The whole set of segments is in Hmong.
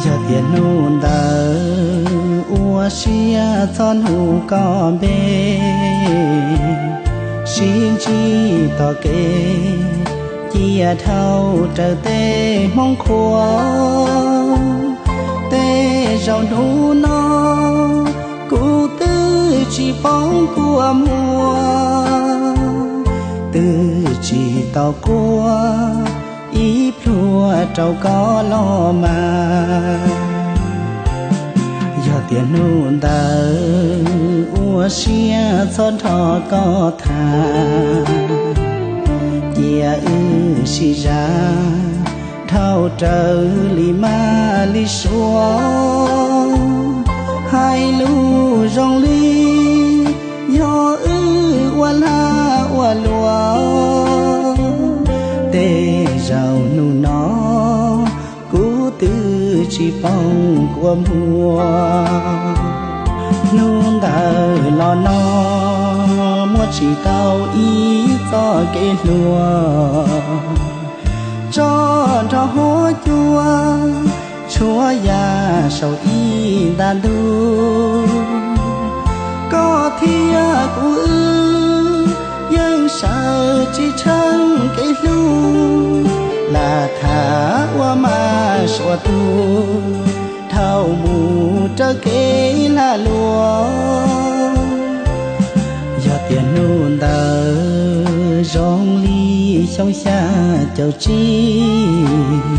Yog tias hnub ntawd ua siab txhob nug koj npe, sib ntsib tom kev, cia dhau raws tej Hmoob qhua. Tej zaum hnub no kuv twb tsis paub kua muag, twb tsis tau quaj ib pluag rau koj los mas. Yog tias hnub ntawd ua siab txhob nrog koj tham, cia wb sib zam dhau raws li maj li suav. Hais lus zoo li yog wb ua lag ua luam, tej zaum hnub no kuv twb tsis paub kua muag. Hnub ntawd los no muab tsis tau ib txoj kev hluas, tso nrog huab cua tshuab ya saum ib nta ntug. Koj thiab kuv wb yeej sawv tsis tsheej kev hlub, lam tham ua mas suav tuag dhau mus raws kev lag luam. Yog tias hnub ntawd zoo li xyoo xya caum tsib,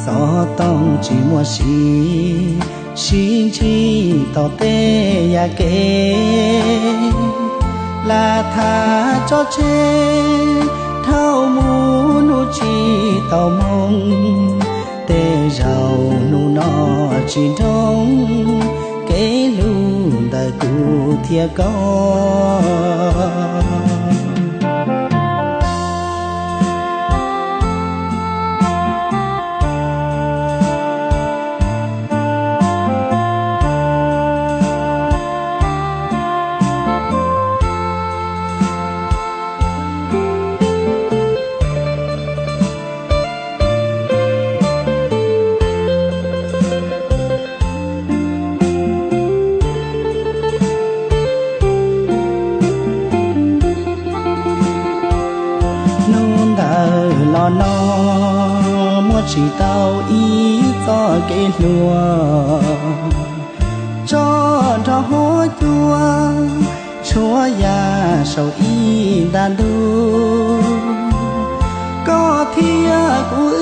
xov tooj tsis muaj siv, sib ntsib tom tej yam kev, lam tham tso tseg dhau mus hnub tsis tau moo. Tej zaum hnub no tsis nroo kev hlub ntawm kuv thiab koj. Hnub ntawd los no muab tsis tau ib txoj kev hluas, tso nrog huab cua tshuab ya saum ib nta ntug. Koj thiab kuv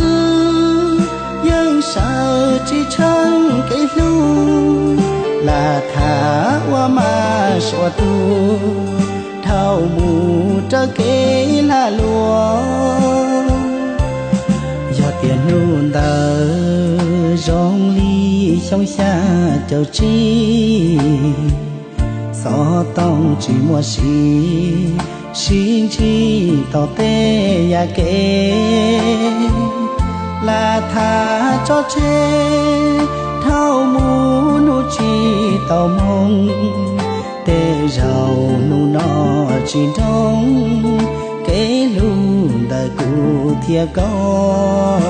wb yeej sawv tsis tsheej kev hlub, lam tham ua mas suav tuag dhau mus raws kev lag luam. Yog tias hnub ntawd zoo li xyoo xya caum tsib, xov tooj tsis muaj siv, sib ntsib tom tej yam kev, lam tham tso tseg dhau mus hnub tsis tau moo. Tej zaum hnub no tsis nroo kev hlub ntawm kuv thiab koj.